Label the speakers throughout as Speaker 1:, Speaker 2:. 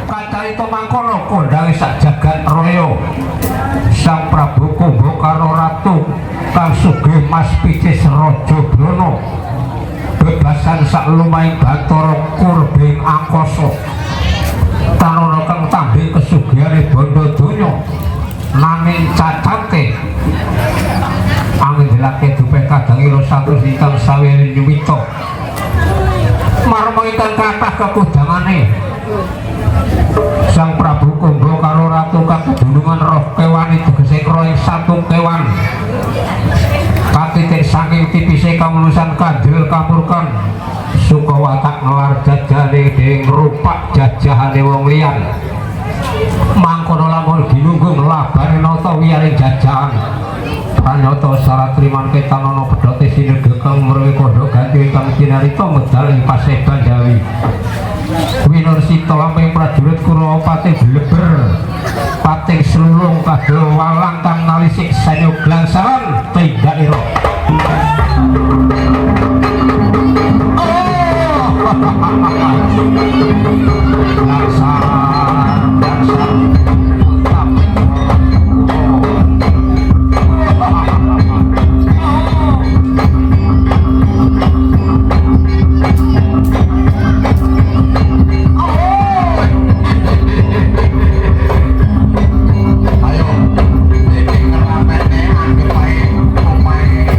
Speaker 1: Kacarita mangkono kondhange sak jagat raya. Sang Prabu Kumbakarna ratu kang sugih mas picis raja Brana. Bebasan sak lumahing Bathara kurbing angkasa. Tanana kang tandhing kesugihane bandha donya. Nanging cacate angendelake dupe kadangira satus ingkang saweri nyuwita. Marma ingkang kathah kekudangane. Sang Prabu Kumbakarna ratu kang kedunungan roh kewan tegese roh satu kewan. Katitik saking tipise kamulusan kandel kamurkan. Suka watak ngelar jajane dhewe ngrupak jajahane wong liyan. Mangkono lamun ginunggung labane nata wiyaring jajahan. Pranyata saratriman ketanana pedhote sinegha kang mrewe kandha ganti ingkang cinarita medal ing Paseban Jawi. Winursita lamping prajurit Kurawa pati bleber pating selulung kadha walang kang nalisik sanyo glangsaran tindakira. Oh! Glangsar, glangsar.
Speaker 2: Ayo, iki ngeramene anggep ae omahe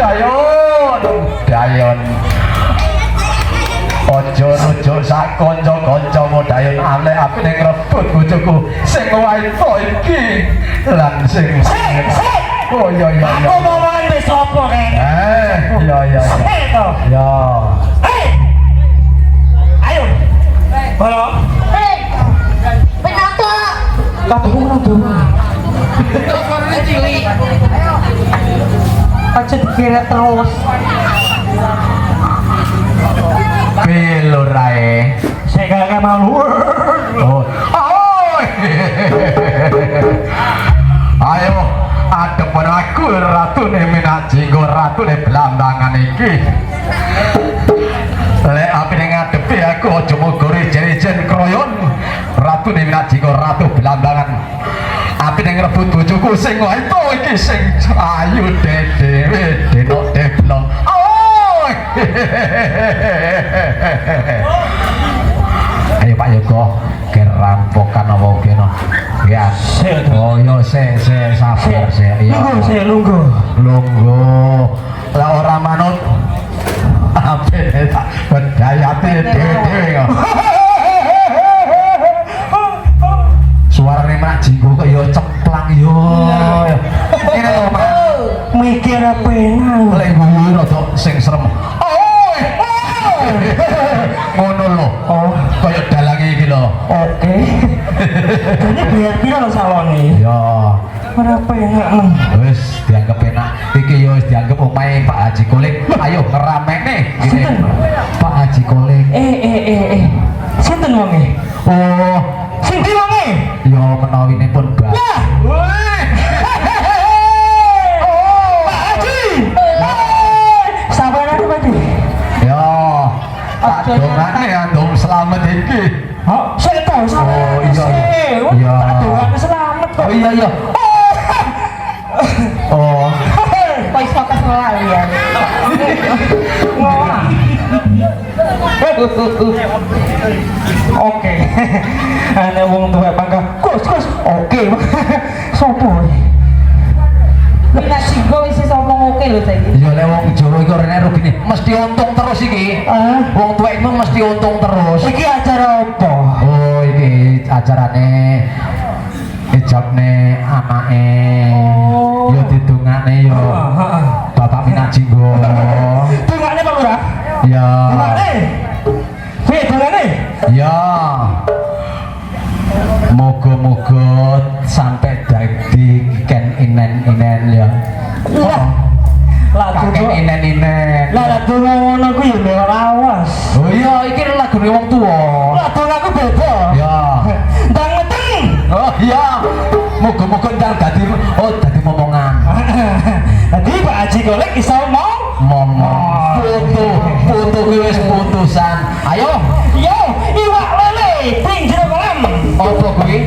Speaker 1: Dayon, Dayon. Aja rujuk sak kanca-kancamu Dayon ale apine ngrebut bojoku sing wedok iki lan sing. Oh iya iya iya.
Speaker 2: Aku omongan wis sapa kae?
Speaker 1: Eh, iya iya.
Speaker 2: Sik to.
Speaker 1: Ya.
Speaker 2: Hei. Ayo. Bolo.
Speaker 3: Hei. Penonton.
Speaker 2: Kabeh ngono dawa.
Speaker 4: Suarane cilik.
Speaker 2: Aja dikira terus.
Speaker 1: Piye lho rae?
Speaker 2: Sik kakek malu.
Speaker 1: Oh. Oh. Ayo adep aku ratune Minajinggo, ratune Blambangan iki. Lek apene ngadepi aku aja mogore ijen-ijen kroyon. Ratune Minajinggo, ratu Blambangan. Apene ngrebut bojoku sing wedok iki sing ayu dhewe denok deblong. Oh. Ayo Pak Yogo, kerampokan apa kene? Ya. Oh yo se se sabar se. Iya.
Speaker 2: Lungguh sik lungguh.
Speaker 1: Lungguh. Lah ora manut apene tak bedayate dhewe-dhewe kok. Suarane Mak Jinggo kok yo ceplang yo. Ngene to Mak.
Speaker 2: Mikir penak.
Speaker 1: Lek guyu rada sing serem. Oi, oi. Ngono lho.
Speaker 2: Oh,
Speaker 1: Kaya dalange iki lho.
Speaker 2: oke. Jadi biar piro lho salone?
Speaker 1: Ya,
Speaker 2: Ora penak neng.
Speaker 1: wis dianggap enak. Iki yo wis dianggap omahe Pak Haji Kolik. Ayo ngeramene gini.
Speaker 2: Sinten?
Speaker 1: Pak Haji Kolik.
Speaker 2: Eh eh eh eh. Sinten wonge?
Speaker 1: Oh,
Speaker 2: Sing di wonge?
Speaker 1: yo menawine pun bak.
Speaker 2: Lah.
Speaker 1: Wih.
Speaker 2: Oh, Pak Haji. Hei, sampeyan ada Pak Haji?
Speaker 1: Yo, tak dongane ya dong selamat iki.
Speaker 2: Oh, sik to, sampeyan.
Speaker 1: Oh, iya, iya. Iya.
Speaker 2: Tak dongane selamat kok.
Speaker 1: Oh iya iya. Oh,
Speaker 3: Kok iso kesel ya.
Speaker 2: Ngolah. Oke. Ana wong tuwek bangga. Gus, Gus. Oke. Sopo?
Speaker 3: Minak Jinggo wis iso ngomong oke lho saiki.
Speaker 1: iya lek wong Jawa iku ora enek rugine, mesti untung terus iki.
Speaker 2: Ah.
Speaker 1: Wong tuwek iku mesti untung terus.
Speaker 2: Iki acara apa?
Speaker 1: Oh, iki acarane ijabne anake.
Speaker 2: Oh.
Speaker 1: Yo didongane yo.
Speaker 2: Heeh.
Speaker 1: Bapak Minak Jinggo.
Speaker 2: Dongane Pak Lurah?
Speaker 1: Ya.
Speaker 2: Dongane. Piye dongane?
Speaker 1: Ya. Moga-moga sampai dadi ken inen-inen ya.
Speaker 2: Lah. Lah
Speaker 1: Kakek
Speaker 2: donga.
Speaker 1: inen-inen.
Speaker 2: Lah lah donga ngono kuwi ya lawas.
Speaker 1: Oh iya, iki lagune wong tuwa.
Speaker 2: Lah dongaku beda.
Speaker 1: Ya.
Speaker 2: Ndang meteng.
Speaker 1: Oh iya. Moga-moga ndang dadi oh dadi momongan.
Speaker 2: Dadi Pak Haji Kolik iso mau
Speaker 1: Momong. Putu, putu kuwi wis putusan. Ayo,
Speaker 2: Yo, iwak lele ning jero kolam.
Speaker 1: apa kuwi?